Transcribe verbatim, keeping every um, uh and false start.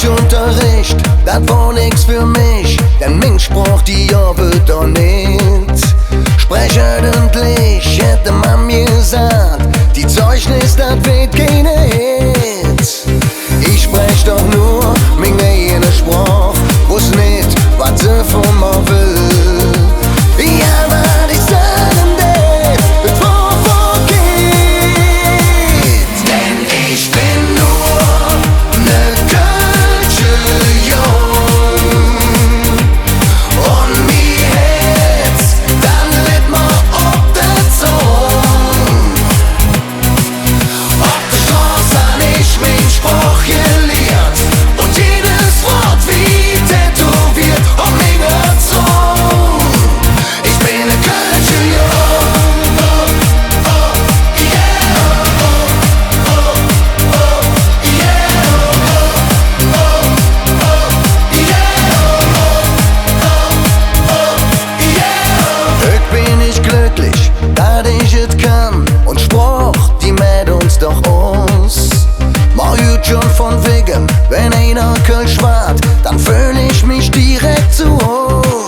Kölschunterreech, dat wor nix för mich, denn ming Sproch, die gov et doch nit. Sprech ööntlich, hät de Mamm gesaht, die Zeugnis, dat weed keine Hit. Ich sprech doch nor ming eige Sproch, woss nit, wat se vun mer well. Jo, wat ich sage dät, et wor verkeht. Denn ich ben nor ne kölsche Jung un mi Hätz, dat litt mer op der Zung. Op der Stroß han ich ming Sproch geliert un jedes Wood wie tätoweet op minger Zung. Ich ben ne kölsche Jung. Hügg ben ich glöcklich, dat ich et kann un Sproch, die mäht uns doch us. Mer hürt schon vun wäge, wann einer Kölsch schwaad, dann föhl ich mich direk zo Hus.